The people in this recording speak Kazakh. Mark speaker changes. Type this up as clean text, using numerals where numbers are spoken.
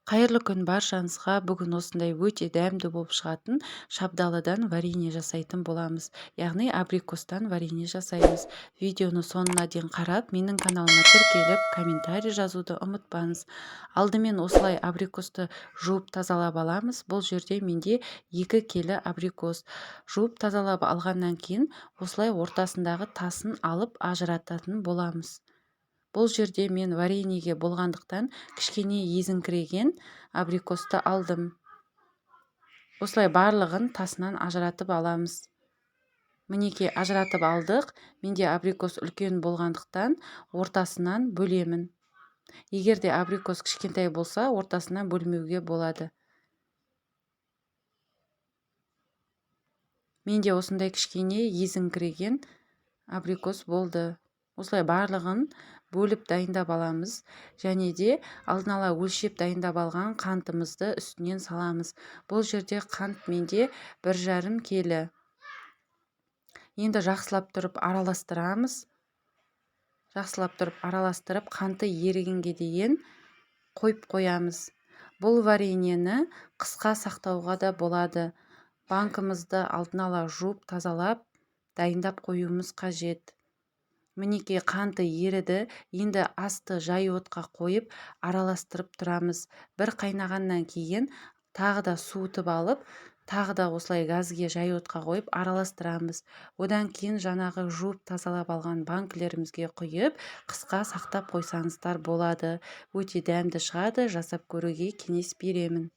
Speaker 1: Қайырлы күн баршаңызға! Бүгін осындай өте дәмді болып шығатын шабдалыдан варенье жасайтын боламыз. Яғни абрикостан варенье жасаймыз. Видеоны соңына дейін қарап, менің каналыма тіркеліп, комментарий жазуды ұмытпаңыз. Алдымен осылай абрикосты жуып тазалап аламыз. Бұл жерде менде 2 келі абрикос. Жуып тазалап алғаннан кейін осылай ортасындағы тасын алып ажырататын боламыз. Бұл жерде мен вареньеге болғандықтан кішкене езіңкіреген абрикосты алдым. Осылай барлығын тасынан ажыратып аламыз. Мінекей, ажыратып алдық. Менде абрикос үлкен болғандықтан ортасынан бөлемін. Егер де абрикос кішкентай болса, ортасынан бөлмеуге болады. Менде осындай кішкене езіңкіреген абрикос болды. Осылай барлығын бөліп дайындап аламыз. Және де алдын ала өлшеп дайындап алған қантымызды үстінен саламыз. Бұл жерде қант менде 1,5 келі. Енді жақсылап тұрып араластырамыз. Жақсылап тұрып араластырып, қанты ерігенге дейін қойып қоямыз. Бұл вареньені қысқа сақтауға да болады. Банкімізді алдын ала жуып, тазалап, дайындап қоюымыз қажет. Мінекей, қанты еріді. Енді асты жай отқа қойып, араластырып тұрамыз. Бір қайнағаннан кейін тағы да суытып алып, тағы да осылай газге жай отқа қойып араластырамыз. Одан кейін жаңағы жуып тазалап алған банкілерімізге құйып, қысқа сақтап қойсаңыздар болады. Өте дәмді шығады, жасап көруге кеңес беремін.